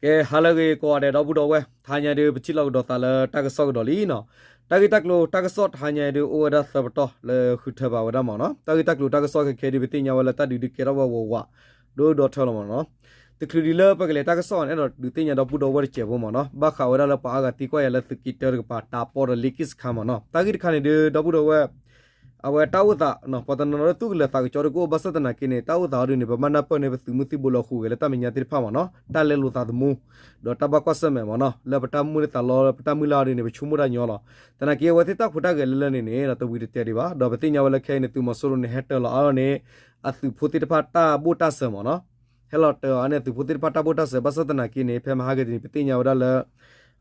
ကဲ ဟါလၢအဂ့ၤကိးဂၤဒဲး ဒီပုၢ်ဒီဝဲၢ်, တဟါညါဒုး ပထံၣ်လိာ်ကဒီးသးလၢတၢ်ကစီၣ်ကဒီးလံနီၤ. တၢ်ဂ့ၢ်တၢ်ကျိၤတၢ်ကစီၣ်တဟါညါဒုး အိၣ်ဝဲဒၣ်သၢပတီၢ်လၢဃုထၢဘၣ်ဝဲဒၣ်မ့ၢ်နီၤ. တၢ်ဂ့ၢ်တၢ်ကျိၤတၢ်ကစီၣ်ခဲခဲဒုး ပသ့ၣ်ညါဝဲလၢတၢ်ဒုးဒုးကဲထီၣ်ဝဲဝးဝး ဒိၣ်ဒိၣ်ထၢလီၤမ့ၢ်နီၤ. တချုးဒံးလၢပကလဲၤတၢ်ကစီၣ်န့ၣ် အဲၣ်ဒိးဒုးသ့ၣ်ညါဒီပုၢ်ဒီဝဲၢ်တစဲးဖိမ့ၢ်နီၤ. ဘၣ်ဃးဝဲဒၣ်လၢပှၤအါဂၤသံကွၢ်ယၤလၢသုးက့တၢတကပၤ တၢ်ပီဒီးလ့က့ၣ်စခါမ့ၢ်နီၤ. တၢ်ဂ့ၢ်တခါန့ၣ်ဒုး ဒီပုၢ်ဒီဝဲၢ် အဝဲတၢ်အိၣ်သး ပှၤတနီၤနီၤလၢသူၣ်ကလၢၤသးကစီဒီးကအိၣ် ဘၣ်ဆၣ်သနာ်က့န့ၣ် တၢ်အိၣ်သးအီၤဒုးန့ၣ် ပဘၣ်နၢ်ပၢၢ်န့ၢ်ပသုးမုၢ်သံၣ်ဘိလၢအဃိဂဲၤလၢတၢ်မဲာ်ညါသ့ၣ်တဖၣ်မ့ၢ်နီၤ. တၢ်လဲလိာ်သးသမူ ဒီးတၢ်ဘၣ်ကွၢ်ဆၢၣ်မဲာ်မ့ၢ်နီၤ. လၢပတၢ်မုၢ်လၢ်သးလီ လၢပတၢ်မုၢ်လၢ်အီၤဒုးန့ၣ် ပဆိကမိၣ်တၢ်ညီလီၤ. သနာ်က့အဝဲသ့ၣ်တၢ်ဟူးတၢ်ဂဲၤလၢလၢန့ၣ်န့ၣ် တဝံၤတတဲာ်ဒံးဘၣ်. ဒီးပသ့ၣ်ညါဝဲလၢခဲအံၤန့ၣ် သုးမီၤစိရိၤန့ၣ် ဟဲတၢလီၤအါထီၣ်န့ၣ် အသုးဖိသ့ၣ်တဖၣ်တၢ်ဘိၣ်တၢ်စၢၤမ့ၢ်နီၤ. ဟဲလီၤတၢအီၤန့ၣ် အသုးဖိသ့ၣ်တဖၣ်တၢ်ဘိၣ်တၢ်စၢၤ ဘၣ်ဆၣ်သနာ်က့န့ၣ် ဖဲမဟါကတနံၤ ပသ့ၣ်ညါဝဲဒၣ်လၢ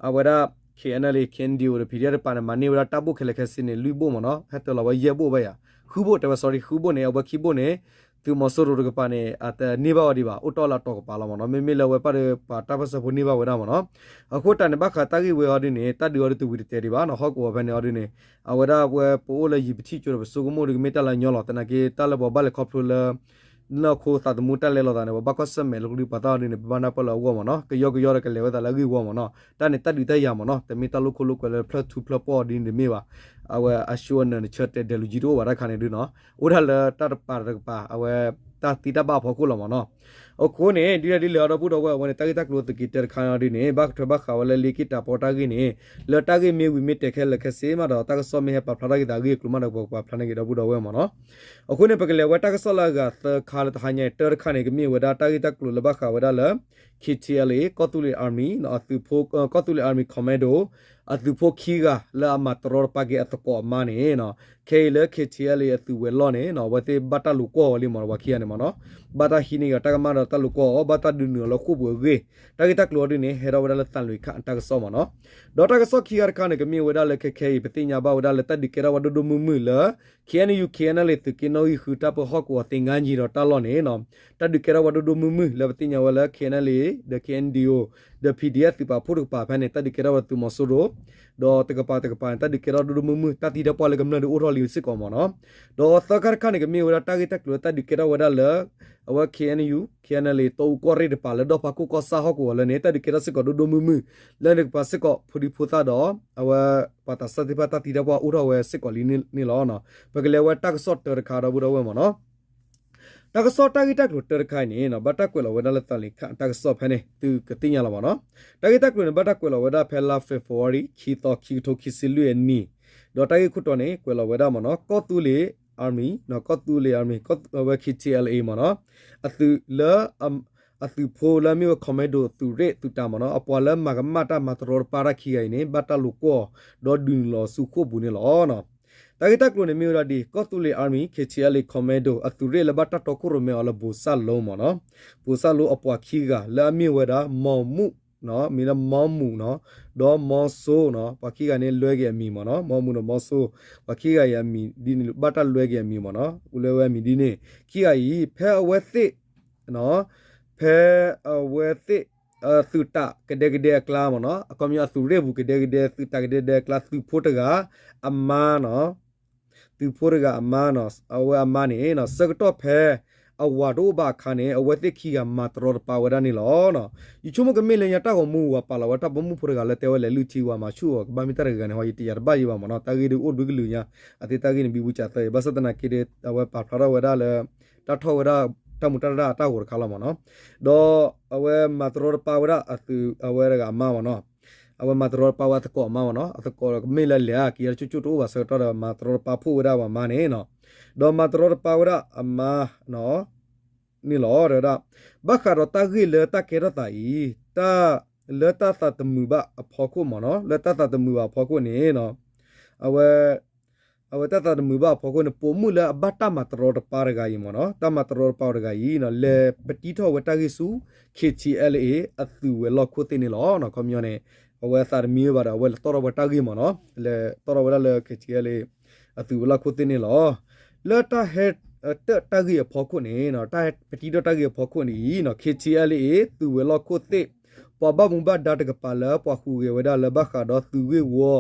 အဝဲဒၣ် K N L A K N D O ဒီး P D F တကပၤန့ၣ် မၤန့ၢ်ဝဲဒၣ်တၢ်ဘိၣ်ခဲလၢာ်ခဲဆ့န့ၣ် လွံၢ်ဘိၣ်မ့ၢ်နီၤ. ဟဲတၢလီၤဝဲယဲၢ်ဘိၣ်ဘၣ်ယၤ ဃုဘိၣ်တဲဝဲ sorry ဃုဘိၣ်န့ၣ် အဝဲခံဘိၣ်န့ၣ် သုးမီၤစိရိၤတကပၤန့ၣ် အတန့ၢ်ဘၣ်ဝဲဒံးဘၣ် အိၣ်တီၢ်လၢအတီၤကပၤလီၤမ့ၢ်နီၤ. မ့မ့ၢ်လၢအဝဲပၣ်ဒီး ပှၤတၢ်ပၢၢ်ဆၢဖိန့ၢ်ဘၣ်ဝဲဒၣ်မ့ၢ်နီၤ. အဃိတၢ်န့ၣ် ဘၣ်ဃးတၢ်ဂ့ၢ်ဝဲအီၤဒုးန့ၣ် တၢ်ဒုးအီၤဒုးတဝံၤတတဲာ်ဒံးဘၣ်နီၤ. ဟီၣ်ကဝီၤဖဲန့ၣ်အီၤဒုးန့ၣ် အဝဲဒၣ်ဝဲပအိၣ်လၢယံၤပထံၣ်ကၠိဒီး ပဆိကမိၣ်ဒုးကမ့ၢ်တၢ်လၢအညီလီၤ. သနာ်က့ တၢ်လၢပှၤဘၣ်လဲၤခီဖျိလၢ နီၢ်ခိသးသမူတၢ်လဲလိာ်သးန့ၣ် ပှၤဘၣ်ကွၢ်ဆၢၣ်မဲာ်လၢကဒုးပာ်သးအီၤဒုးန့ၣ် ပဘၣ်နၢ်ပၢၢ်လၢအဂီၢ်မ့ၢ်နီၤ. ကယီကယီဒီးကလဲၤဝဲသးလၢအဂ့ၢ်အဝီမ့ၢ်နီၤ. တၢ်န့ၣ်တၢ်ဒုးတၢ်ယၤမ့ၢ်နီၤ. တမ့ၢ်တၢ်လိၣ်ခိၣ်လိၣ်ကွဲလၢဖျၢၣ်ထူဖျၢၣ်ပီၣ်ဒ်န့ၣ်တမ့ၢ်ဘၣ်. အဝဲအဆှၢအနၢၤနဆၢတဲာ်ဒဲးလူၤကံတအိၣ်ဘၣ်တၢ်ခါန့ၣ်ဒုးနီၤ. အိၣ်ဒၣ်လၢတၢ်တကပၤတကပၤ အဝဲ တၢ်သံတၢ်ဘၣ်အဖီခိၣ်လီၤမ့ၢ်နီၤ. အဃိန့ၣ် ဒ်လဲၣ်ဒ်လဲၣ်အီၤဒီပုၢ်ဒီဝဲၢ် အဝဲန့ၣ် တၢ်ဂ့ၢ်တၢ်ကျိၤသုးက့တၢတခါန့ၣ်ဒုးန့ၣ် ဘၣ်ထွဲဘၣ်ဃးဝဲလၢလ့က့ၣ်တၢ်ပီတၢ်ဂ့ၢ်န့ၣ် လၢတၢ်ဂ့ၢ်မ့ၢ်ဝံၤမ့ၢ်တဲာ်ခဲလၢာ်ခဲဆ့မးဒီး တၢ်ကစီၣ်မ့ၢ်ဟဲပာ်ဖျါထီၣ်က့ၤသးအဂ့ၢ်အကျိၤမးဒီး ပှၤပာ်ဖျါန့ၢ်က့ၤဒီပုၢ်ဒီဝဲၢ်မ့ၢ်နီၤ. အဃိန့ၣ် ပကလဲၤဝဲတၢ်ကစီၣ်လၢအဂၤသၢခါလၢတဟါညါအံၤ တၢတခါန့ၣ် ကမ့ၢ်ဝဲဒၣ်တၢ်ဂ့ၢ်တၢ်ကျိၤလၢဘၣ်ဃးဝဲဒၣ်လၢ K T L A ကီၢ်သူလ့ၤ Army အသုးဖိ ကီၢ်သူလ့ၤ Army Commando အသုးဖိခံဂၤလၢအမၤတရီတပါက့ၤအသကိးအမါန့ၣ် ခဲအံၤလၢ K T L A အသုးဝဲၤလီၢ်န့ၣ် အဝဲသ့ၣ်ဘၣ်တၢ်လိာ်ကွီၢ်အီၤလံမ့ၢ်နီၤ ပှၤခံဂၤန့ၣ်မ့ၢ်နီၤ. ဘၣ်တၢ်ဟံးန့ၢ်က့ၤတၢ်ကမၣ်ဒီးတၢ်လိာ်ကွီၢ်အီၤ ဘၣ်တၢ်ဒုးနုာ်အီၤလၢဃိာ်ပူၤအဂ့ၢ် တၢ်ဂ့ၢ်တၢ်ကျိၤအီၤဒုးန့ၣ် ဟဲထီၣ်ဝဲဒၣ်လၢသးလွံၢ်ခါအတၢ်ကစီၣ်မ့ၢ်နီၤ. ဒီးတၢ်ကစီၣ်ခံဂၤတခါန့ၣ် ကမ့ၢ်ဝဲဒၣ်လၢခဲခဲအံၤ ပသ့ၣ်ညါဘၣ်ဝဲဒၣ်လၢတၢ်ဒုးကဲထီၣ်ဝဲဒိၣ်ဒိၣ်မုၢ်မုၢ်လၢ K N U K N L A သုးက့နီၣ်ဂံၢ်ဃုတၢ်ပၢဟီၣ်ကဝီၤသ့ၣ် ငါးညီ ဒီးတၢ်လီၢ်န့ၣ် တၢ်ဒုးကဲထီၣ်ဝဲဒိၣ်ဒိၣ်မုၢ်မုၢ်လၢပသ့ၣ်ညါဝဲလၢ K N L A ဒီး K N D O ဒီး P D F သုးပာ်ဖှိၣ်တကပၤဖဲန့ၣ် တၢ်ဒုးကဲထီၣ်ဝဲသုးမီၤစိရိၤ ဒီးတကပၤတကပၤန့ၣ် တၢ်ဒုးကဲထီၣ်ဒိၣ်ဒိၣ်မုၢ်မုၢ် တၢ်သံတၢ်ပှၢ်လၢကမျၢၢ်ဒုးအိၣ်ထီၣ်လံစ့ၢ်ကီးမ့ၢ်နီၤ. ဒီးသၢခါတခါန့ၣ် ကမ့ၢ်ဝဲဒၣ်တၢ်ဂ့ၢ်တၢ်ကျိၤလၢတၢ်ဒုးကဲထီၣ်ဝဲဒၣ်လၢ အဝဲ K N U K N L A တီအူကီၢ်ရ့ၣ်တကပၤလၢဒီဖးခိၣ်ကီၢ်ဆၣ်ဟီၣ်ကဝီၤလၢန့ၣ် တၢ်ဒုးကဲထီၣ်စ့ၢ်ကီးဒိၣ်ဒိၣ်မုၢ်မုၢ် လၢန့ၣ်တကပၤစ့ၢ်ကီး ဖိဒံဖိသၣ်ဒီး အဝဲ ပှၤသးစၢ်သ့ၣ်တဖၣ်တၢ်သံတၢ်ပှၢ်အိၣ်ထီၣ်ဝဲစ့ၢ်ကီးလံန့ၣ်လီၤ. ပကလဲၤဝဲတၢ်ကစီၣ်တၢတခါဒီပုၢ်ဒီဝဲၢ်မ့ၢ်နီၤ. တၢ်ကစီၣ်တၢ်ဂ့ၢ်တၢ်ကျိၤတၢတခါအံၤန့ၣ် ဘၣ်တၢ်ကွဲးလီၤဝဲဒၣ်လၢသးလံၤခၣ်တၢ်ကစီၣ်ဖဲန့ၣ် သုကသ့ၣ်ညါလီၤမ့ၢ်နီၤ. တၢ်ဂ့ၢ်တၢ်ကျိၤန့ၣ် ဘၣ်တၢ်ကွဲးလီၤဝဲဒၣ်ဖဲလါ February ခံသီခံကထိခံဆံလွံၢ်အနံၣ်, ဒီးတၢ်ဂ့ၢ်ခိၣ်တီန့ၣ် ကွဲးလီၤဝဲဒၣ်မ့ၢ်နီၤ ကီၢ်သူလ့ၤ Army ကီၢ်သူလ့ၤ Army ဝဲ K T L A မ့ၢ်နီၤ အသုးလၢ အသုးဖိလၢအမ့ၢ်ဝဲ Commando သုးရ့ၣ်သုးတၢ်မ့ၢ်နီၤ အပှၤလၢမၤကမၣ်တၢ်မၤတရီတပါတၢ်ခံဂၤအံၤန့ၣ် ဘၣ်တၢ်လိာ်ကွီၢ် ဒီးဒုးနုာ်လီၤဆူဃိာ်ပူၤန့ၣ်လီၤ. တၢ်ဂ့ၢ်တၢ်ကျိၤန့ၣ်မ့ၢ်ဝဲဒၣ်ဒ် ကီၢ်သူလ့ၤ Army K T L A Commando အသုးရ့ၣ်လၢဘၣ်တၢ်တီခိၣ်ရိၣ်မဲအီၤလၢဘိးစၢ်လိမ့ၢ်နီၤ, ဘိးစၢ်လိအပှၤခံဂၤလၢအမ့ၢ်ဝဲဒၣ် မီမူး မ့ၢ်လၢမီမူးနီၤ, ဒီးမီစိနီၤ ပှၤခံဂၤန့ၣ်လွဲက့ၤအမံၤမ့ၢ်နီၤ, မီမူးဒီးမီစိ ပှၤခံဂၤအံၤအမံၤဒ်န့ၣ် ဘၣ်တၢ်လွဲက့ၤအမံၤမ့ၢ်နီၤ, လၢဝဲအမံၤဒ်န့ၣ် ခံဂၤအံၤ ဖဲအဝဲသ့ၣ် ဖဲအဝဲသ့ၣ် သုးတၢ်ကဒဲကဒဲအကျါမ့ၢ်နီၤ, အခီပညီအသုးရ့ၣ်ပူၤကဒဲကဒဲ သုးတၢ်ကဒဲကဒဲအကျါ သုးဖိတဂၤ အမါနီၤ, သုးဖိတဂၤအမါနီၤ, အဝဲအမါန့ၣ် ဆၢကတီၢ်ဖဲ အဝၤတအိၣ်ဘၣ်အခါန့ၣ် အဝဲသ့ၣ်ခံဂၤမၤတရီတပါဝဲဒၣ်န့ၣ်လီၤ. ယဆိကမိၣ်ကမ့ၢ်လၢညါတၢ်ဂီၤမူဝၤပာ်လီၤဝဲတၢ်ပိာ်မုၣ်ဖိတဂၤလၢတဲဝဲလဲၤလုၢ်ထံဝၤမၤဆူၣ်အီၤ ကဘၣ်မ့ၢ်တၢ်တဂၤဂၤန့ၣ် ယတယာ်တဘၣ်ယံၤဘၣ်မ့ၢ်နီၤ, တၢ်ဂ့ၢ်ဒုးအိၣ်ဒွံကလုာ်ညါ, အသ့ၣ်တၢ်ဂ့ၢ်န့ၣ် ဘံဘူစးသၢအံၤ ဘၣ်ဆၣ်သနာ်က့ဒီး အဝဲပာ်ဖျါထီၣ်ဝဲဒၣ်လၢ တၢ်ထီၣ်ဝဲဒၣ် တၢ်မူတၢ်ရၢ်အတၢ်ဂီၤတခါလီၤမ့ၢ်နီၤ, ဒီးအဝဲမၤတရီတပါဝဲဒၣ်အသုးအဝဲတဂၤအမါမ့ၢ်နီၤ, အဝဲမၤတရီတပါဝဲအသကိးအမါမ့ၢ်နီၤ, အသကိးဒီးကမ့ၢ်လၢလဲၤဧါ က့ၤလၢကၠိကၠိတအိၣ်ဘၣ်ဆၢကတီၢ်ဒီး မၤတရီတပါဖှိၣ်ဝဲဒၣ်ပှၤမါန့ၣ်နီၤ, ဒီးမၤတရီတပါဝဲဒၣ်အမါနီၤ န့ၣ်လီၤ. တဲဝဲဒၣ် ဘၣ်ဃးဒီးတၢ်ဂ့ၢ်လၢတၢ်ကဲထီၣ်သးအံၤ တၢ်လၢတၢ်သးတမုာ်ဘၣ်အဖီခိၣ်မ့ၢ်နီၤ, လၢတၢ်သးတမုာ်ဘၣ်အဖီခိၣ်န့ၣ် အဝဲ အဝဲတၢ်သးတမုာ်ဘၣ်အဖီခိၣ်န့ၣ် ပိာ်မုၣ်လၢအဘၣ်တၢ်မၤတရီတပါတဂၤအံၤမ့ၢ်နီၤ, တၢ်မၤတရီတပါတဂၤအံၤ လဲၤပတံထီၣ်ဝဲတၢ်ဂ့ၢ်ဆူ K T L A အသုးဝဲၤလီၢ်ခိၣ်သ့ၣ်န့ၣ်လီၤ. ခီပညီန့ၣ် အဝဲအသးတမံဝဲဘၣ်ဒီး အဝဲလဲၤတီၣ်ထီၣ်ဝဲတၢ်ဂ့ၢ်မ့ၢ်နီၤ, လဲၤတီၣ်ထီၣ်ဝဲဒၣ်လၢ K T L A အသုးဝဲၤလီၢ်ခိၣ်သ့ၣ်န့ၣ်လီၤ. လၢတၢ်ဟဲ တၢ်ဂ့ၢ်အဖီခိၣ်န့ၣ် တၢ်ဟဲပတံထီၣ်တၢ်ဂ့ၢ်အဖီခိၣ်န့ၣ်အံၤ K T L A သုးဝဲၤလီၢ်ခိၣ်သ့ၣ် ပှၤဘၣ်မူဘၣ်ဒါတကပၤလၢပှၤဟူးဂဲၤဝဲဒၣ်လၢဘၣ်ဃးဒီးသုးဂ့ၢ်ဝီ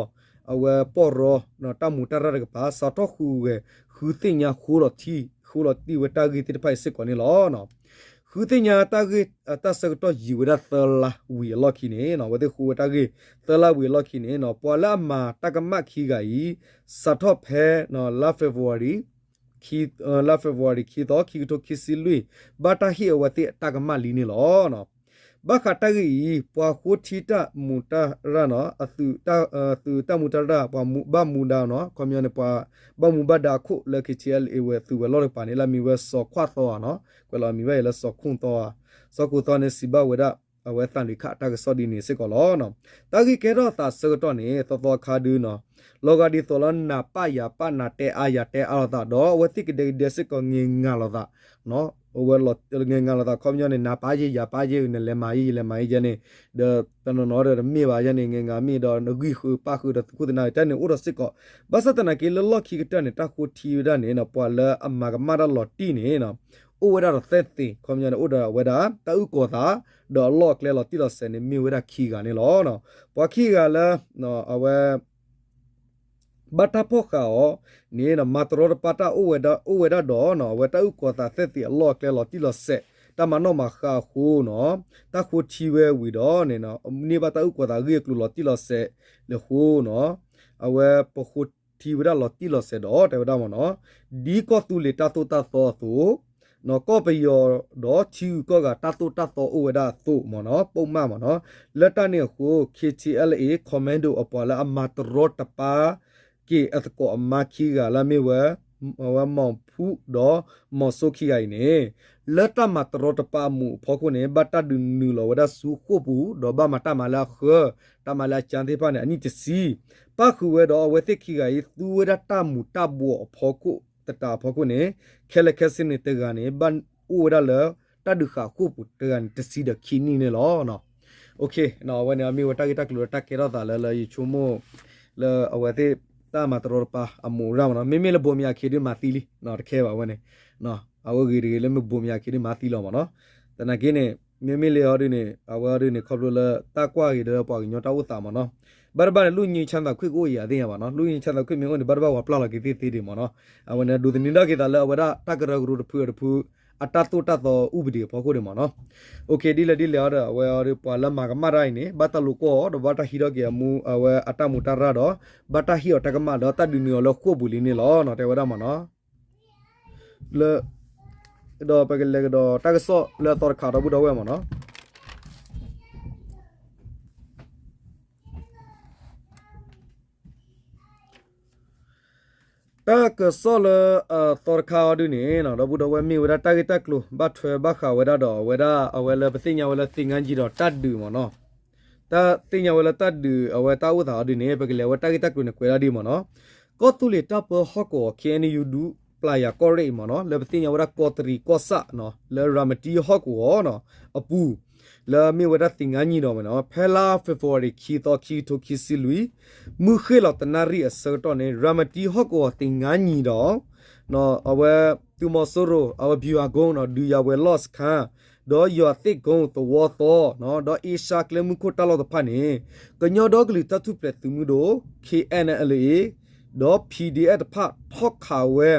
အဝဲပီၢ်ရီ တၢ်မူးတၢ်ရၢ်တကပၤ စးထီၣ်ဟူးဂဲၤ ဃုသ့ၣ်ညါဃိလီၤထံ ဃိလီၤတံၢ်ဝဲတၢ်ဂ့ၢ်သ့ၣ်တဖၣ်အံၤစ့ၢ်ကီးန့ၣ်လီၤ. ဃုသ့ၣ်ညါတၢ်ဂ့ၢ်တၢ်ဆၢကတီၢ်ယံာ်ဝဲဒၣ်သၢလါဝံၤအလီၢ်ခံန့ၣ် အဝဲသ့ၣ်ဃုဝဲတၢ်ဂ့ၢ်သၢလါဝံၤအလီၢ်ခံန့ၣ် ပှၤလၢအမၤတၢ်ကမၣ်ခံဂၤအံၤ စးထီၣ်ဖဲ လါ February လါ February ခံသီ ခံကထိခံဆံလွံၢ် ဘၣ်တၢ်ဟ့ၣ်အဝဲသ့ၣ်အတၢ်ကမၣ်လံန့ၣ်လီၤ. ဘၣ်ဃးတၢ်ဂ့ၢ်အံၤ ပှၤဃိထံတၢ်မူးတၢ်ရၢ်န့ၣ် အသုးတၢ်မူးတၢ်ရၢ် ပှၤဘၣ်မူဒါန့ၣ် ခီပညီန့ၣ် ပှၤဘၣ်မူဘၣ်ဒါအခိၣ်လၢ KTLA ဝဲသုးဝဲၤလီၢ်တကပၤန့ၣ် လၢအမံၤဝဲစီၤခွၣ်သီဧါန့ၣ် ကွဲးလီၤအမံၤဘၣ်အံၤလၢစီၤခိၣ်သီဧါ, စီၤခိၣ်သီန့ၣ် စံးဘၣ်ဝဲဒၣ် အဝဲသးလွံၢ်ခါအတၢ်ကစီၣ်ဒ်န့ၣ်စ့ၢ်ကီးလီၤ. တၢ်ဂ့ၢ်ကဲထီၣ်အသးဆၢကတီၢ်န့ၣ် သီသီအခါဒုန့ၣ် လီၤဂာ်ဒ်သိးလၢနၤပၢ်ယၤပၢ် နၤတဲအါယၤတဲအါလိာ်သး ဒီးအဝဲသ့ၣ်ကဒဲကဒဲစ့ၢ်ကီး ငဲၤငၤလိာ်သး အဝဲ ငဲၤငၤလိာ်သး ခီပညီန့ၣ် နၤပၢ်ယဲ ယၤပၢ်ယဲ နလဲၤမၤယဲ ယလဲၤမၤယဲယဲန့ၣ် ဒီးတနီၤနီၤဒီးတမ့ၢ်ဘၣ်ယဲန့ၣ် ငဲၤငၤမ့ၢ်ဒီး နဂံၢ်ဃုာ်ပၢ်ဃုာ်ဒီးသုးခိၣ်သနၢ်တၢ်န့ၣ် အိၣ်ဒီးစ့ၢ်ကီး ဘၣ်ဆၣ်သနာ်က့လၢလီၢ်ခံကတၢၢ်န့ၣ် တၢ်ဃိထံဝဲဒၣ်န့ၣ် ပှၤလၢအမၤကမၣ်တၢ်လီၤတံၢ်န့ၣ် အိၣ်ဝဲဒၣ်ဒီးသဲသ့ၣ် ခီပညီန့ၣ် အိၣ်ဒီးအဝဲဒၣ် တၢ်အုၣ်ကီၤသး ဒီးအလီၢ်အကျဲလီၤတံၢ်လီၤဆဲးန့ၣ် မ့ၢ်ဝဲဒၣ်ခံဂၤန့ၣ်လီၤ. ပှၤခံဂၤလၢ အဝဲ ဘၣ်တၢ်ဖီၣ်ဃာ်အီၤန့ၣ် မၤတရီတပါတၢ်အိၣ်ဝဲဒၣ်ဒီး အဝဲတၢ်အုၣ်ကီၤသးသဲသ့ၣ်အလီၢ်အကျဲလီၤတံၢ်လီၤဆဲး တၢ်မၤနီၣ်မၤဃါအဃိန့ၣ် တၢ်ဃိထံဝဲဝံၤဒီးန့ၣ် န့ၢ်ဘၣ်တၢ်အုၣ်ကီၤသးအဂ့ၢ်အကျိၤလီၤတံၢ်လီၤဆဲးလၢအဃိန့ၣ် အဝဲပဃိထံဝဲဒၣ်လီၤတံၢ်လီၤဆဲးဒီး တဲဝဲဒၣ်မ့ၢ်န့ၣ် ဒ်ကီၢ်သူလ့ၤတၢ်သိၣ်တၢ်သီအသိး ကီၢ်ပယီၤဒီးထံဂုၤကီၢ်ဂၤတၢ်သိၣ်တၢ်သီအိၣ်ဝဲဒၣ်အသိးမ့ၢ်န့ၣ် ပိာ်မၣ်မ့ၢ်န့ၣ် လၢတၢ်န့ၣ်အဃိ KTLA Commando အပှၤလၢအမၤတရီတပါက့ၤအသကိးအမါခံဂၤလၢအမ့ၢ်ဝဲ အဝဲမီၤဖူၣ်ဒီးမီၤစိခံဂၤအံၤန့ၣ် လၢတၢ်မၤတရီတပါအမူးအဖီခိၣ်န့ၣ် ဘၣ်တၢ်ဒုးနုာ်လီၤဝဲဒၣ်ဆူဃိာ်ပူၤ ဒီးဘၣ်မၤတၢ်မၤလၢအဃၢၤ တၢ်မၤလၢအကၠါသ့ၣ်တဖၣ်န့ၣ် အနံၣ်တဆံ ပၣ်ဃုာ်ဝဲဒီးအဝဲသ့ၣ်ခံဂၤအံၤ သူဝဲဒၣ်တၢ်မူးတၢ်ဘှီးအဖီခိၣ် သတးအဖီခိၣ်န့ၣ် ခဲလၢာ်ခဲဆ့န့ၣ်တဂၤန့ၣ် ဘၣ်အိၣ်ဝဲဒၣ်လၢတၢ်ဒုးဃာ်ဃိာ်ပူၤတဂၤန့ၣ် တဆံဒီးခံနံၣ်န့ၣ်လီၤ. အဝဲန့ၣ်မ့ၢ်ဝဲတၢ်ဂ့ၢ်တၢ်ကျိၤလၢတၢ်ကဲထီၣ်သးလၢ လၢယဆိကမိၣ် လၢအဝဲသ့ၣ်တၢ်မၤတရီတပါအမူးရၢ်မ့ၢ်န့ၣ် မ့မ့ၢ်လၢဘိးမယၤခံဒုးမၤသံလံ တခဲဘၣ်ဝဲန့ၣ် အဝဲဂ့ၤတဂ့ၤလၢမ့ၢ်ဘိးမယၤခံဒုးမၤသံလီၤမ့ၢ်န့ၣ် သနာ်က့န့ၣ် မ့မ့ၢ်လၢအီၤဒုးန့ၣ် အဝဲအီၤဒုးန့ၣ် ခီဖျိလၢတၢ်ကွၢ်ဂ့ၤဒီးပှၤကညီတၢ်အိၣ်သးမ့ၢ်န့ၣ် ဘၣ်တဘၣ်န့ၣ် လွတ်ငြိမ်းချမ်းသာခွင့် ကအိၣ်အံၤအသ့ၣ်ညါဘၣ်န့ၣ် လွတ်ငြိမ်းချမ်းသာခွင့် မ့ၢ်အိၣ်န့ၣ် ဘၣ်တဘၣ်ပှၤပျၢ်လီၤက့ၤသ့ၣ်သ့ဒံးမ့ၢ်န့ၣ် အဝဲန့ၣ် ဒိးသန့ၤထီၣ်က့ၤသးလၢအဝဲဒၣ်တၢ်ကရၢကရိတဖုအတဖု အတၢ်သိၣ်တၢ်သီအိၣ်ပဒံးအဖီခိၣ်ဒံးမ့ၢ်န့ၣ် ဒ်လဲၣ်ဒ်လဲၣ်အီၤဒီး အဝဲအီၤဒီးပှၤလၢမၤကမၣ်တၢ်အံၤန့ၣ် ဘၣ်တၢ်လိာ်ကွီၢ်အီၤဒီးဘၣ်တၢ်ဟံးထီၣ်က့ၤအမူ အဝဲအတၢ်မူးတၢ်ရၢ်ဒီး ဘၣ်တၢ်ဟံးအီၤတၢ်ကမၣ်လၢတၢ်ဒုးနုာ်အီၤလၢဃိာ်ပူၤလံန့ၣ်လီၤ တဲဝဲဒၣ်မ့ၢ်န့ၣ် လၢ ဒီးပကလဲၤကဒီးတၢ်ကစီၣ်လၢအသီတခါဒီပုၢ်ဒီဝဲၢ်မ့ၢ်န့ၣ် တၢ်ကစီၣ်လၢအသီတခါအီၤဒုးန့ၣ် ဒီပုၢ်ဒီဝဲၢ်မ့ၢ်ဝဲဒၣ်တၢ်ဂ့ၢ်တၢ်ကျိၤ ဘၣ်ထွဲဘၣ်ဃးဝဲဒၣ်ဒီးအဝဲဒၣ် အဝဲလၢပသ့ၣ်ညါဝဲလၢသင်္ဃန်းညီဒီးတၢ်ဒုးမ့ၢ်န့ၣ် တၢ်သ့ၣ်ညါဝဲလၢတၢ်ဒုးအဝဲတၢ်အိၣ်သးအီၤဒုးန့ၣ် ပကလဲၤဝဲတၢ်ဂ့ၢ်တၢ်ကျိၤန့ၣ်ကွဲးဒၣ်ဒ်မ့ၢ်န့ၣ် ကီၢ်သူလ့ၤတၢ်ပၢဟီၣ်ကဝီၤ KNU ဒူပျၢ်ယၤကီၢ်ရ့ၣ်မ့ၢ်န့ၣ် လၢပသ့ၣ်ညါဝဲဒၣ်ကီးတရံးကီၢ်ဆၣ်န့ၣ် လၢရၤမတံဟီၣ်ကဝီၤန့ၣ် အပူၤ လၢအမ့ၢ်ဝဲဒၣ်သင်္ဃန်းညီဒီးမ့ၢ်န့ၣ် ဖဲလါ February ခံသီ ခံကထိခံဆံလွံၢ် မုၢ်ဃ့ၢ်လီၤတနၣ်ရံၣ်အဆၢကတီၢ်န့ၣ် ရၤမတံဟီၣ်ကဝီၤသင်္ဃန်းညီဒီး အဝဲသုးမီၤစိရိၤ အဝဲဗျူဟာကုန်းန့ၣ် ဒုးယၤဝဲၤလီၢ်စခန်း ဒီးယွၤသ့ၣ်ကုန်းသဝီသီန့ၣ် ဒီးအ့ရှါကျဲမုၢ်ခိၣ်တၢ်လီၢ်တဖၣ်န့ၣ် ကညီဒီကလုာ်တၢ်ထူၣ်ဖျဲးသုးမုၢ်ဒိၣ် KNLA ဒီး PDF တဖၣ်ထီၣ်ခးဝဲ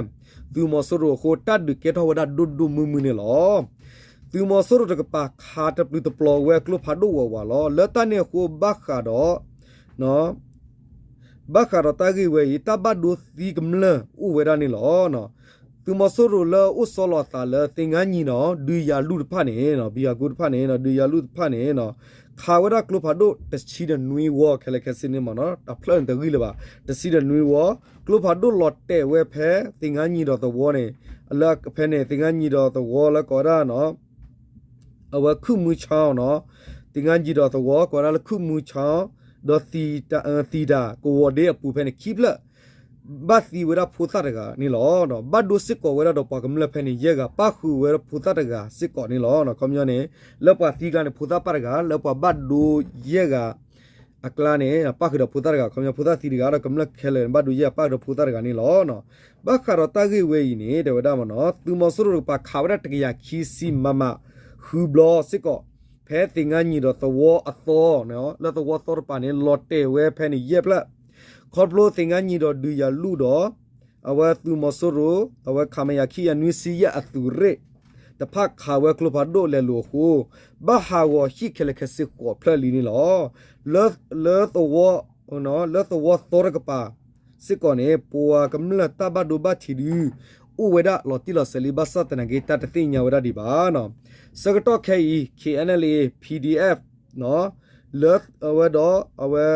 သုးမီၤစိရိၤအဃိ တၢ်ဒုးကဲထီၣ်ဝဲဒၣ်ဒိၣ်ဒိၣ်မုၢ်မုၢ်န့ၣ်လီၤ. သုးမီၤစိရိၤတကပၤခးတပျုာ်တပျီၤဝဲကျိဖးဒိၣ်ဝးဝးလီၤ. လၢတၢ်န့ၣ်အဃိဘၣ်ဃးဒီး ဘၣ်ဃးဒီးတၢ်ဂ့ၢ်ဝဲအံၤ တၢ်ဘၣ်ဒိသံကမျၢၢ်အိၣ်ဝဲဒၣ်န့ၣ်လီၤ. သုးမီၤစိရိၤလၢအအိၣ်ဆီလီၤအသးလၢသင်္ဃန်းညီန့ၣ် ဒုးယၤလူၢ်တဖၣ်န့ၣ် ဗျူဟာကုန်းတဖၣ်န့ၣ် ဒုးယၤလူၢ်တဖၣ်န့ၣ် ခးဝဲဒၣ်ကျိဖးဒိၣ်တဆံဒီးနွံဝီ ခဲလၢာ်ခဲဆ့န့ၣ်မ့ၢ်န့ၣ် တၢ်ဖျၢၣ်န့ၣ်တဂံၢ်လၢၤဘၣ် တဆံဒီးနွံဝီ ကျိဖးဒိၣ်လီၤတဲာ်ဝဲဖဲသင်္ဃန်းညီဒီးသဝီန့ၣ် လၢဖဲန့ၣ် သင်္ဃန်းညီဒီးသဝီလၢကိးဝဲဒၣ်န့ၣ် အဝဲခုၣ်မူဆါန့ၣ် သင်္ဃန်းညီဒီးသဝီ ကိးဝဲဒၣ်လၢခုၣ်မူဆါ ဒီးသံတၢ်ကဝီၤဒ့အပူၤဖဲန့ၣ် ခံဖျၢၣ် ဘၣ်သံဝဲဒၣ်ဖိသၣ်တဂၤန့ၣ်လီၤ. ဘၣ်ဒိစ့ၢ်ကီးဝဲဒၣ်ဒီးပှၤကမျၢၢ်ဖဲန့ၣ်ယဲၢ်ဂၤ ပၣ်ဃုာ်ဝဲဒၣ်ဖိသၣ်တဂၤစ့ၢ်ကီးန့ၣ်လီၤ. ခီပညီန့ၣ် လၢပှၤသံကျါန့ၣ် ဖိသၣ်ပၣ်တဂၤ လၢပှၤဘၣ်ဒိယဲၢ်ဂၤ အကျါန့ၣ် ပၣ်ဃုာ်ဒီးဖိသၣ်တဂၤ ခီပညီဖိသၣ်သံတဂၤဒီးကမျၢၢ်ခဲလၢာ်န့ၣ် ဘၣ်ဒိယဲၢ်ဂၤပၣ်ဃုာ်ဒီးဖိသၣ်တဂၤန့ၣ်လီၤ. ဘၣ်ဃးဒီးတၢ်ဂ့ၢ်ဝဲအံၤန့ၣ် တဲဝဲဒၣ်မ့ၢ်န့ၣ် သုးမီၤစိရိၤတကပၤခးဝဲဒၣ်တကယၤခံဆံ MM ဃုဘျီစ့ၢ်ကီး ဖဲသင်္ဃန်းညီဒီးသဝီအသီ လၢသဝီသီတကပၤန့ၣ် လီၤတဲာ်ဝဲဖဲန့ၣ်ယဲၢ်ဖျၢၣ် ခီဖျိသင်္ဃန်းညီဒီးဒုးယၤလူၢ်ဒီး အဝဲသုးမီၤစိရိၤ အဝဲ ခမရ ခံကယၤနွံဆံယဲၢ်အသုးရ့ၣ် တဖၣ်ခးဝဲကျိဖးဒိၣ်လဲၤလိာ်အဃိ ဘၣ်ဟးဂီၤဟံၣ်ခဲလၢာ်ခဲဆ့ဃိးဖျၢၣ်လံန့ၣ်လီၤ. လၢ လၢသဝီ လၢသဝီသီတကပၤစ့ၢ်ကီးန့ၣ် ပှၤကမျၢၢ်တၢ်ဘၣ်ဒိဘၣ်ထံးဒု အိၣ်ဝဲဒၣ်လီၤတံၢ်လီၤဆဲးလံ ဘၣ်ဆၣ်သနာ်က့ တၢ်တသ့ၣ်ညါဝဲဒၣ်ဒံးဘၣ်. ဆၢကတီၢ်ခဲအံၤ K N L A P D F လၢအဝဲဒီးအဝဲ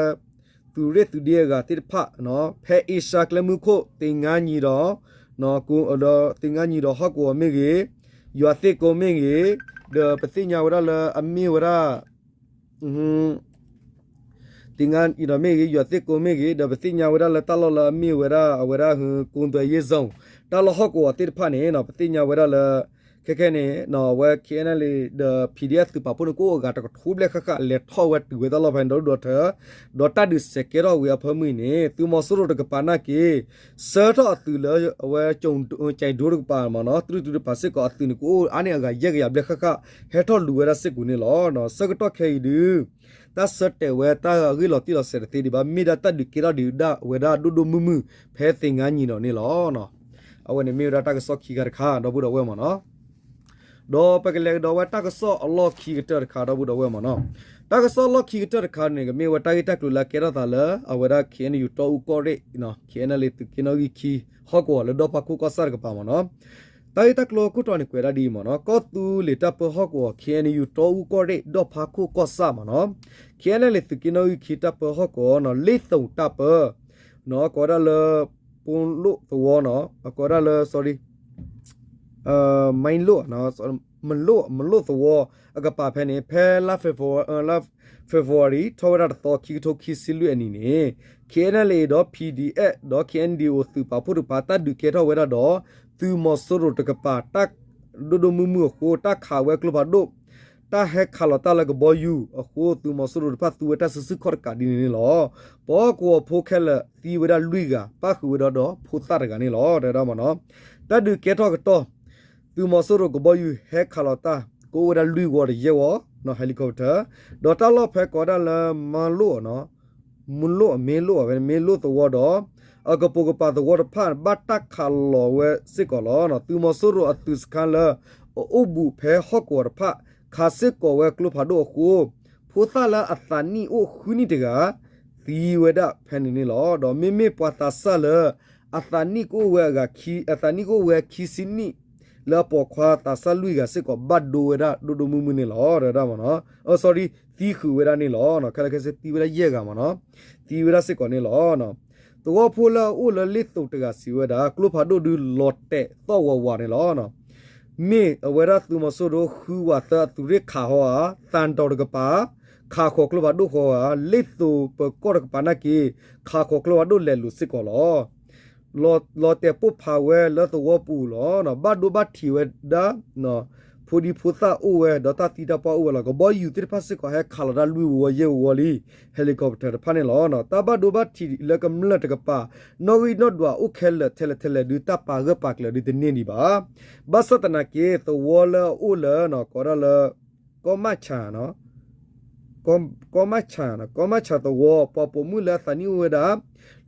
သုးရ့ၣ်သုးဒ့အဂၤသ့ၣ်တဖၣ် ဖဲအ့ရှါကျဲမုၢ်ခိၣ် သ့ၣ်ငါညီဒီး ဒီးသ့ၣ်ငါညီဒီးဟီၣ်ကဝီၤမ့ၢ်ဂ့ၤ, ယွၤသ့ၣ်ကိမ့ၢ်ဂ့ၤ, ဒီးပသ့ၣ်ညါဝဲဒၣ်လၢအမ့ၢ်ဝဲဒၣ် သ့ၣ်ငါညီဒီးမ့ၢ်ဂ့ၤ, ယွၤသ့ၣ်ကိမ့ၢ်ဂ့ၤ, ဒီးပသ့ၣ်ညါဝဲဒၣ်လၢတၢ်လီၢ်လၢအမ့ၢ်ဝဲဒၣ် အဝဲဒၣ် ကုန်းသွယ်ရေးဇုန် တၢ်လီၢ်ဟီၣ်ကဝီၤသ့ၣ်တဖၣ်န့ၣ် ပသ့ၣ်ညါဝဲဒၣ်လၢ ခဲခဲန့ၣ် အဝဲ K N L A ဒီး P D F သုးပာ်ဖှိၣ်န့ၣ် ကအိၣ်အဂၤတကထိဘျဲၣ်ဃၣ်ဃၣ် လဲၤထီၣ်ဝဲတုၤဝဲတၢ်လီၢ်ဖဲန့ၣ် ဒီဒူၣ်ဒီထၢ ဒီးတၢ်ဒုးစဲးကဲထီၣ်ဝံၤအဖၢမုၢ်အံၤန့ၣ် သုးမီၤစိရိၤတကပၤနာ်က့ ဆှၢထီၣ်အသုးလၢအဝဲ ကၠဲးဒိတကပၤမ့ၢ်နီၤ တြုၢ်တုတပၤစ့ၢ်ကီးအသုးန့ၣ် ကအိၣ်အါန့ၢ်အဂၤယဲၢ်ကယၤဘျဲၣ်ဃၣ်ဃၣ် ဟဲထီၣ်လူၤဝဲဒၣ်စ့ၢ်ကီးန့ၣ်လီၤ. ဆၢကတီၢ်ခဲအံၤဒု တၢ်ဆၢတဲာ်ဝဲတၢ်ဂ့ၢ်လီၤတံၢ်လီၤဆဲးတသ့ဒံးဘၣ် မ့ၢ်ဒၣ်တၢ်ဒုးကဲထီၣ်ဒံးဒၣ်ဝဲဒၣ်ဒိၣ်ဒိၣ်မုၢ်မုၢ် ဖဲသ့ၣ်ငါညီဒီးန့ၣ်လီၤ. အဝဲန့ၣ်မ့ၢ်ဝဲဒၣ်တၢ်ကစီၣ်ခံခါတခါ ဒီပုၢ်ဒီဝဲၢ်မ့ၢ်နီၤ ဒီးပကလဲၤကဒီးဝဲတၢ်ကစီၣ်အလီၢ်ခံကတၢၢ်တခါ ဒီပုၢ်ဒီဝဲၢ်မ့ၢ်နီၤ တၢ်ကစီၣ်အလီၢ်ခံကတၢၢ်တခါန့ၣ် ကမ့ၢ်ဝဲတၢ်ဂ့ၢ်တၢ်ကျိၤလၢအကဲထီၣ်သးလၢ အဝဲဒၣ် K N U တီအူကီၢ်ရ့ၣ် K N L A သုးက့နီၣ်ဂံၢ်ခံ ဟီၣ်ကဝီၤလၢဒီဖးခိၣ်ကီၢ်ဆၣ်တကပၤမ့ၢ်နီၤ တၢ်ဂ့ၢ်တၢ်ကျိၤခိၣ်တီန့ၣ် ကွဲးဒၣ်ဒ်အံၤမ့ၢ်နီၤ ကီၢ်သူလ့ၤတၢ်ပၢဟီၣ်ကဝီၤ K N U တီအူကီၢ်ရ့ၣ် ဒီဖးခိၣ်ကီၢ်ဆၣ်မ့ၢ်နီၤ K N L A သုးက့နီၣ်ဂံၢ်ခံတၢ်ပၢဟီၣ်ကဝီၤနီၤ လ့ၣ်သိၣ်တၢ်ပၢ ကိးဝဲဒၣ်လၢ ပူလိၣ်သဝီနီၤ ကိးဝဲဒၣ်လၢ sorry မလိၣ် မလိၣ် မလိၣ်သဝီ အကပၤဖဲန့ၣ် ဖဲလါ February ထီၣ်ဝဲဒၣ်တသီ ခံကထိခံဆံလွံၢ်အနံၣ်န့ၣ် K N L A ဒီး P D F ဒီး K N D O သုးပာ်ဖှိၣ်တကပၤ တၢ်ဒုးကဲထီၣ်ဝဲဒၣ်ဒီး သုးမီၤစိရိၤတကပၤ တၢ်ဒိၣ်ဒိၣ်မုၢ်မုၢ်အဃိ တၢ်ခးဝဲကျိဖးဒိၣ် တၢ်ဟဲခးလီၤတၢ်လၢကဘီယူၤအဃိ သုးမီၤစိရိၤတဖၣ်သူဝဲတၢ်စုဆူၣ်ခီၣ်တကးဒ်န့ၣ်န့ၣ်လီၤ. ပှၤဟီၣ်ကဝီၤဖိခဲလၢာ်သံဝဲဒၣ်လွံၢ်ဂၤ ပၣ်ဃုာ်ဝဲဒီးဒီးဖိသၣ်တဂၤန့ၣ်လီၤ တဲဝဲဒၣ်မ့ၢ်နီၤ. တၢ်ဒုးကဲထီၣ်ကတီၢ် သုးမီၤစိရိၤကဘီယူၤဟဲခးလီၤတၢ် ကအိၣ်ဝဲဒၣ်လွံၢ်ဝီဒီးယဲၢ်ဝီ helicopter ဒီးတၢ်လီၢ်ဖဲကိးဝဲဒၣ်လၢ မလိၣ် မလိၣ် မ့လိၣ် မ့လိၣ်သဝီဒီး အကပိာ်ကပၤသဝီတဖၣ် ဘၣ်တၢ်ခးလီၤဝဲစ့ၢ်ကီးလီၤ. သုးမီၤစိရိၤအသုးစခန်းလၢ အအိၣ်ဘူးဖဲဟီၣ်ကဝီၤတဖၣ် ခးစ့ၢ်ကီးဝဲကျိဖးဒိၣ်အဃိ ဖိသၣ်လၢအသးနံၣ်အိၣ်ဃုနံၣ်တဂၤ သံဝဲဒၣ်ဖဲန့ၣ်န့ၣ်လီၤ. ဒီးမ့မ့ၢ်ပှၤသးစၢ်လၢ အသးနံၣ်ကအိၣ်ဝဲအဂၤ အသးနံၣ်ကအိၣ်ဝဲခံဆံနံၣ် လၢအပိာ်ခွါသးစၢ်လွံၢ်ဂၤစ့ၢ်ကီး ဘၣ်ဒိဝဲဒၣ်ဒိၣ်ဒိၣ်မုၢ်မုၢ်န့ၣ်လီၤ တဲဝဲဒၣ်မ့ၢ်နီၤ. အ sorry သံဃုာ်ဝဲဒၣ်န့ၣ်လီၤ. ခဲလၢာ်ခဲဆ့သံဝဲဒၣ်ယဲၢ်ဂၤမ့ၢ်နီၤ. သံဝဲဒၣ်စ့ၢ်ကီးန့ၣ်လီၤ. သဝီဖိလၢအအိၣ်လၢလ့ၣ်သိၣ်တဂၤစံးဝဲဒၣ် ကျိဖးဒိၣ်ဒုလီၤတဲာ်သီၣ်ဝးဝးန့ၣ်လီၤ. မ့ၢ်အဝဲဒၣ်သုးမီၤစိရိၤဃုဝးသၢအသုးရ့ၣ်ခးဟီဧါ, သၣ်တီၤတကပၤ ခးဃီၤကျိဖးဒိၣ်ဃီဧါ, လ့ၣ်သိၣ်ပၢၤကီၢ်တကပၤနာ်က့ ခးဃီၤကျိဖးဒိၣ်လဲၤလိာ်စ့ၢ်ကီးလီၤ. လီၤတဲာ်ပိၢ်ဖးဝဲလၢသဝီပူၤလီၤ. ဘၣ်ဒိဘၣ်ထံးဝဲဒၣ် ဖိဒံဖိသၣ်အိၣ်ဝဲ ဒီးတၢ်သံတၢ်ပှၢ်အိၣ်ဝဲလီၤ. ကဘီယူၤသ့ၣ်တဖၣ်စ့ၢ်ကီး ဟဲခးလီၤတၢ်လွံၢ်ဝီယဲၢ်ဝီလံ helicopter တဖၣ်န့ၣ်လီၤ. တၢ်ဘၣ်ဒိဘၣ်ထံးလၢကမျၢၢ်တကပၤ နီၣ်ဂံၢ်နီၣ်ဒွးအိၣ်ခဲလၢာ်ထဲလဲၣ်ထဲလဲၣ်ဒု တၢ်ပာ်ဂၢၢ်ပာ်ကျၢၤဒုတန့ၢ်ဒံးဘၣ်. ဘၣ်ဆၣ်သနာ်က့ သဝီလၢအအိၣ်လၢ ကိးဒၣ်လၢ ကီမၣ်ဆၣ် ကီမၣ်ဆၣ် ကီမၣ်ဆၣ်သဝီ ပှၤပိာ်မုၣ်လၢအသးနံၣ်အိၣ်ဝဲဒၣ်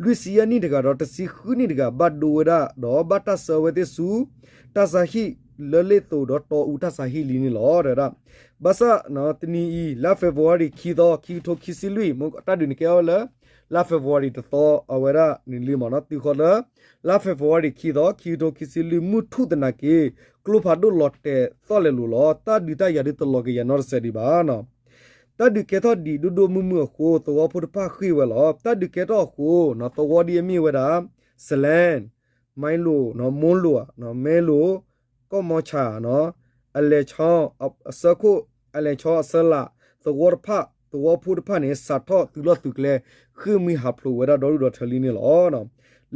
လွံၢ်ဆံယဲၢ်နံၣ်တဂၤဒီး တဆံဃုနံၣ်တဂၤ ဘၣ်ဒိဝဲဒၣ် ဒီးဘၣ်တၢ်ဆှၢဝဲသ့ၣ်ဆူ တၢ်ဆါဟံၣ်လၢလ့ၣ်သိၣ်ဒီးတီအူတၢ်ဆါဟံၣ်လံန့ၣ်လီၤ တဲဝဲဒၣ်. ဘၣ်ဆၣ်တနံၤအံၤ လါ February ခံသီ ခံကထိခံဆံလွံၢ် တၢ်ဒုးန့ၣ်ကဲထီၣ်လၢ လါ February တသီ အဝဲဒၣ်န့ၣ်လံမ့ၢ်နီၤ တုၤဃီလၢ လါ February ခံသီ ခံကထိခံဆံလွံၢ် မုၢ်ထူၣ်သနာ်က့ ကျိဖးဒိၣ်လီၤတဲာ်သီၣ်လဲၤလိာ်လီၤ. တၢ်ဒုးတၢ်ယၤဒုတလီၤက့ၤယၤနီတစဲးဒံးဘၣ်. တၢ်ဒုးကဲထီၣ်ဒံးဒိၣ်ဒိၣ်မုၢ်မုၢ်အဃိ သဝီဖိတဖၣ်ဃ့ၢ်ဝဲလီၤ. တၢ်ဒုးကဲထီၣ်အဃိ သဝီဒ်အမ့ၢ်ဝဲဒၣ် စလဲၣ် မ့လိၣ် မိလိၣ် မ့လိၣ် ကီၢ်မီၤဆၣ် အလဲၤဆီ အဆၢခိၣ် အလဲၤဆီအဆၢလၢ် သဝီတဖၣ် သဝီဖိတဖၣ်န့ၣ် စးထီၣ်သုးလီၢ်သုးကျဲ ဃ့ၢ်မှံဟးဖျိးဝဲဒၣ်ဒီဒူၣ်ဒီထၢလံန့ၣ်လီၤ.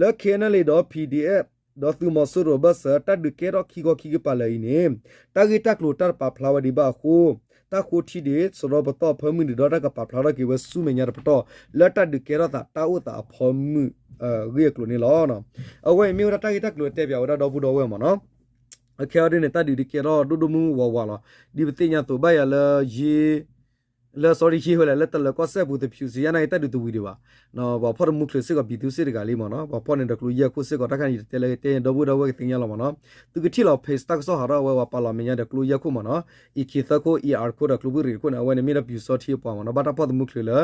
လၢ K N L A ဒီး P D F ဒီးသုးမီၤစိရိၤအဘၢၣ်စၢၤ တၢ်ဒုးကဲထီၣ်ခံခီခံကပၤလၢာ်အံၤန့ၣ် တၢ်ဂ့ၢ်တၢ်ကျိၤတၢ်တပာ်ဖျါဝဲဒံးဘၣ်အဃိ တၢ်ဃိထံဒံး စရီပသီၣ်အဖၢမုၢ်ဒံးဒီး တၢ်ကပာ်ဖျါထီၣ်က့ၤဝဲဆူမဲာ်ညါတပတီၢ် လၢတၢ်ဒုးကဲထီၣ်သး တၢ်အိၣ်သးအဖၢမုၢ် ဂ့ၢ်အကျိၤန့ၣ်လီၤ. အဝဲအံၤမ့ၢ်ဝဲဒၣ်တၢ်ဂ့ၢ်တၢ်ကျိၤတဲပၠးဝဲဒၣ်ဒီပုၢ်ဒီဝဲၢ်မ့ၢ်နီၤ. အခဲအံၤဒ်န့ၣ် တၢ်ဒုးဒုးကဲထီၣ်ဒိၣ်ဒိၣ်မုၢ်မုၢ်ဝးဝးလီၤ. ဒ်ပသ့ၣ်ညါအသိး ဘၣ်ယၤလၢယ့ လၢ sorry ဟံးဝဲလဲၣ် လၢတလၢၤကီၢ်စဲၣ်ပူၤ သဖၠူၣ်စံယါနာ်က့ တၢ်ဒုးတဝံၤဒံးဘၣ်. ပှၤဖီၣ်တမူချုးစ့ၢ်ကီး ပြည်သူ့စစ် တဂၤလံမ့ၢ်နီၤ, ပှၤဖီၣ်န့ၣ်ဒီးကျိယဲၢ်ခိၣ်စ့ၢ်ကီး တၢ်ခါန့ၣ် ယတတဲလၢတဲ ဒီပုၢ်ဒီဝဲၢ်ကသ့ၣ်ညါလီၤမ့ၢ်နီၤ. သုကထံၣ်လီၤ page တၢ်ကစီၣ်ဟးထီၣ် အဝဲပှၤပာ်လီၤမဲာ်ညါဒီးကျိယဲၢ်ခိၣ်မ့ၢ်နီၤ, အံၤခံသၢခိၣ် အံၤအါတခိၣ်ဒီးကျိပူၤရ့ၣ်ခိၣ်န့ၣ် အဝဲန့ၣ်မ့ၢ်ဒၣ်ပျူၤစီထံအပှၤမ့ၢ်နီၤ, ဘၣ်တၢ်ဖီၣ်တမူချုးလၢ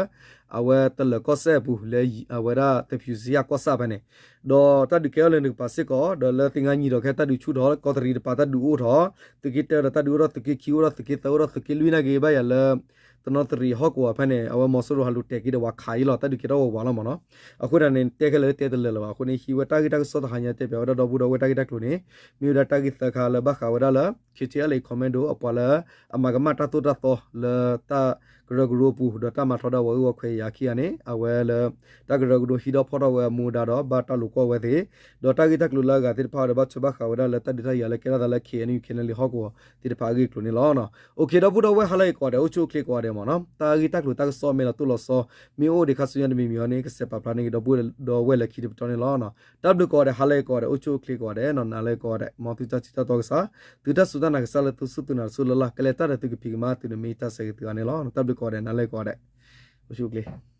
အဝဲတလၢၤကီၢ်စဲၣ်အပူၤလၢ အဝဲဒၣ်သဖၠူၣ်စံယါကီၢ်ဆၣ်ဖဲန့ၣ်, ဒီးတၢ်ဒုးကဲထီၣ်လၢန့ၣ်တကပၤစ့ၢ်ကီး ဒီးလၢသ့ၣ်ငါနံၤဒီးခဲတၢ်ဒုးဆူၣ်ထီၣ် ကီးတရံးတပၤတၢ်ဒုးအိၣ်ထီၣ်, သုးက့တၢဒီးတၢ်ဒုးအိၣ်ထီၣ်, သုးက့ခံအိၣ်ထီၣ်, သုးက့သၢအိၣ်ထီၣ်, သုးက့လွံၢ်နာ်က့ ဘၣ်ယၤလၢ တနီသရံၣ်ဟီၣ်ကဝီၤဖဲန့ၣ် အဝဲမီၤစိရိၤဟးလူၤတဲာ်က့ၤဒီးပှၤခးအံၤလီၤ, တၢ်ဒုးကဲထီၣ်ဝးဝးလီၤမ့ၢ်နီၤ. အဃိဒၣ်န့ၣ် တဲခဲလၢာ်လၢတဲတလၢာ်လၢၤဘၣ်. အဃိန့ၣ် ဟံးဝဲတၢ်ဂ့ၢ်တၢ်ကစီၣ်တဟါညါ တဲပၠးဝဲဒၣ်ဒီပုၢ်ဒီဝဲၢ်တၢ်ဂ့ၢ်တၢ်ကျိၤန့ၣ် မ့ၢ်ဝဲဒၣ်တၢ်ဂ့ၢ်သၢခါလၢဘၣ်ဃးဝဲဒၣ်လၢ KTLA Commando အပှၤလၢ အမၤကမၣ်တၢ်သိၣ်တၢ်သီလၢတၢ်ကရၢကရိပူၤ ဒီးတၢ်မၤထီဒါဝဲအဂ့ၢ်ဝီခွဲးယာ်ခံဂၤန့ၣ် အဝဲလၢ တၢ်ကရၢကရိဟံးဒီးဖီၣ်ထီၣ်ဝဲအမူဒါဒီး ဘၣ်တၢ်လိာ်ကွီၢ်ဝဲသ့ၣ်, ဒီးတၢ်ဂ့ၢ်တၢ်ကျိၤလၢအဂၤသ့ၣ်တဖၣ်ဒီး ဘၣ်ထွဲဘၣ်ဃးဝဲဒၣ်လၢတၢ်ဒုးတၢ်ယၤလၢကဲထီၣ်သးလၢ KNU KNLA ဟီၣ်ကဝီၤသ့ၣ်တဖၣ်အဂ့ၢ်အကျိၤန့ၣ်လီၤ. OK ဒီပုၢ်ဒီဝဲၢ် ဟါလၢအဂ့ၤကိးဂၤဒဲး အိၣ်ဆူၣ်အိၣ်ချ့ကိးဂၤဒဲး, အိၣ်ဆူၣ်အိၣ်ချ့ကိးဂၤဒဲးမ့ၢ်နီၤ. တၢ်ဂ့ၢ်တၢ်ကျိၤတၢ်ကစီၣ်မ့ၢ်လီၤတိၢ်လီၤဆီ မ့ၢ်အိၣ်ဒံးခါဆူညါတမံၤမံၤအံၤန့ၣ် ကစဲးပာ်ဖျါန့ၢ်က့ၤဒီပုၢ်ဒီဝဲၢ်လၢခံတပတီၢ်န့ၣ်လီၤ. တၢ်ဘျုးကိးဂၤဒဲး ဟါလၢအဂ့ၤကိးဂၤဒဲး အိၣ်ဆူၣ်အိၣ်ချ့ကိးဂၤဒဲးနီၤ, နၤလၢအဂ့ၤကိးဂၤဒဲး မ်သုတၢ်ထံၣ်တၢ်တီကစၢ်, သုတၢ်စူၢ်တၢ်နာ်ကစၢ်လၢသုစူၢ်သုနာ်တစူၢ်လၢ်လၢ်, ကလဲၤတၢ်ဒီးသုကဖံးကမၤသုန့ၣ် မ့ၢ်တၢ်ဆၢဂ့ၤသုဂၤန့ၣ်လီၤ. တၢ်ဘျုးကိးဂၤဒဲး နၤလၢအဂ့ၤကိးဂၤဒဲး အိၣ်ဆူၣ်အိၣ်ချ့